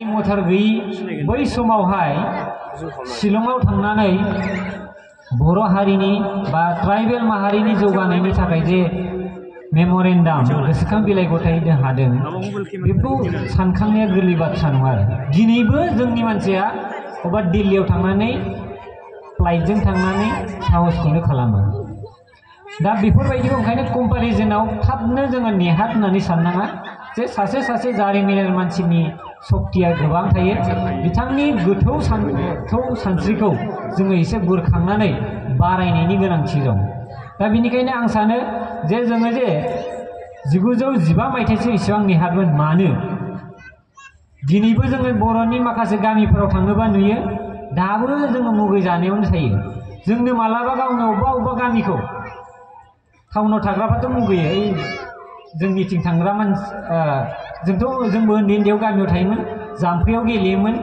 मथर गई बै समावहाय शिलंआव थांनानै बर' हारिनि बा ट्राइबेल माहारिनि जौगानायनि थाखाय जे मेमोरेन्डाम गोसोखां बिलाइ गथायनो हादों बेखौ सानखांनाया गोरलै बाथ्रा नङा। दिनैबो जोंनि मानसिया अबा दिल्लीयाव थांनानै फ्लाइटजों थांनानै साहसखौनो खालामो। दा बेफोरबायदिखौ ओंखायनो कम्पेरिजनाव थाबनो जोङो नेहात होननानै साननाङा जे सासे जारिमिनारि मानसिनि शक्तिया गोबां थायो। बिथांनि गोथौ सानस्रिखौ जोङो एसे बुरखांनानै बारायनायनि गोनांथि दं। दा बेनिखायनो आं सानो जे जोङो जे 1915 मायथाइसो इसेबां नेहातमोन मानो दिनैबो जोङो बर'नि माखासे गामिफोराव थाङोबा नुयो दाबो जोङो मुगै जानायावनो थायो। जोंनो मालाबा गावनो अबेबा गामिखौ टाउनाव थाग्राफ्राथ' मुगैयो। जोंनिथिं थांग्रा मानसि जोंबो उन्दैयाव गामियाव थायोमोन, जाम्फैयाव गेलेयोमोन,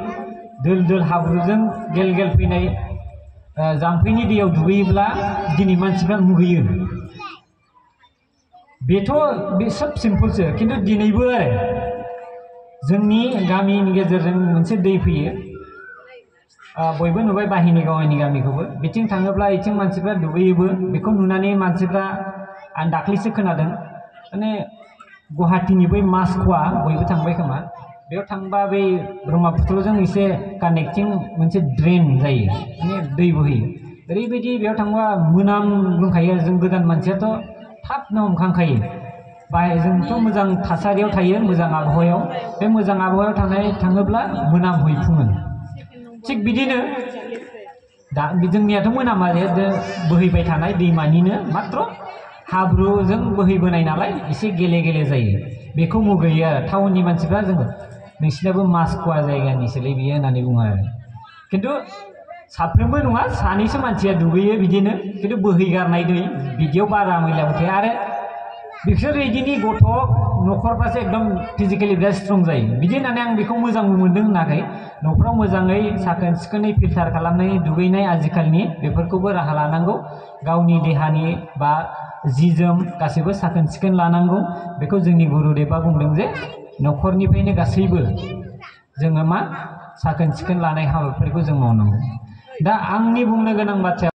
दोल हाब्रुजों गेल फैनाय जाम्फैनि दैयाव दुगैयोब्ला दिनै मानसिफ्रा मुगैयो। बे सब सिम्पलसो, खिन्थु दिनैबो आरो जोंनि गामिनि गेजेरजों मोनसे दै फैयो। बयबो नुबाय बाहिनि गावनि गामिखौबो, बिथिं थाङोब्ला इथिं मानसिफ्रा दुगैयोबो। बेखौ नुनानै मानसिफ्रा आं दाख्लैसो खोनादों माने गुवाहाटीनि बै मास्क'आ बयबो थांबाय खोमा, बेयाव थांबा बै ब्रह्मपुत्रजों एसे कानेक्टिं मोनसे ड्रेन जायो, माने दै बोहैयो। ओरैबायदि बेयाव थांबा मोनामग्लुंखायो। जों गोदान मानसियाथ' थाबनो हमखांखायो। जोंथ' मोजां थासारियाव थायो, मोजां आबहावायाव। बे मोजां आबहावायाव थाङोब्ला मोनामहैफुङो। थिग बिदिनो दा जोंनियाथ' मोनामा बोहैबाय थानाय दैमानिनो मात्र हाब्रुजों बोहैबोनाय नालाय एसे गेले जायो। बेखौ मुगैयो आरो टाउननि मानसिफ्रा जोङो नोंसिनाबो मास्क'वा जायगानिसोलै बियो होननानै बुङो आरो। खिन्थु साफ्रोमबो नङा, सानैसो मानसिया दुगैयो बिदिनो, खिन्थु बोहैगारनाय दै बिदियाव बारा मैलाबो थाया। आरो बिसोर बिदिनि गथ' न'खरफ्रासो एकदम फिजिकेलि बिराद स्ट्रं जायो। बिदि होननानै आं बेखौ मोजांबो मोनदों होनाखै। न'फ्राव मोजाङै साखोन सिखोनै फिल्टार खालामनानै दुगैनाय आजिखालिनि बेफोरखौबो राहा लानांगौ। गावनि देहानि बा जि जोम गासैबो साखोन सिखोन लानांगौ। बेखौ जोंनि गुरुदेबा बुंदों जे न'खरनिफ्रायनो गासैबो जोङो साखोन सिखोन लानाय हाबाफारिखौ जों मावनांगौ। दा आंनि बुंनो गोनां बाथ्राया